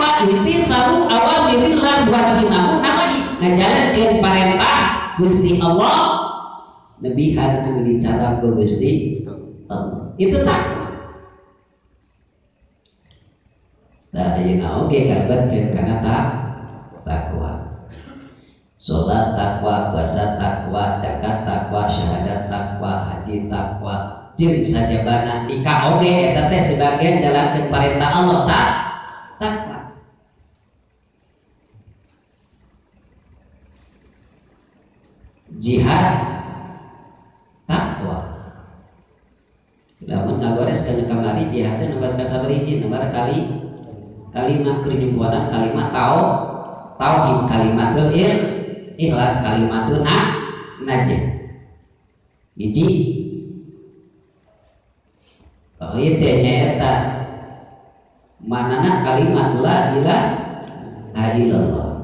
takwa intisalu awamirillah wa dinahu nawahi ngajalankeun parentah Gusti Allah nebihan anu dicarap ku Gusti Allah. Itu takwa. Tah ayeuna oge kalebetkeun kana takwa. Salat takwa, puasa takwa, zakat takwa, syahadat takwa, haji takwa, jeung sajabana nikah oge eta teh sebagian jalankeun perintah Allah takwa. Jihad takwa. Lamun ngagores kana kamari jihad teh nomor kasabaraha nomor kali kalimat keur kalimat tauhid kalimatul ikhlas kalimatun najah hiji tauhid teh nyaeta manana kalimat la ilaha illallah.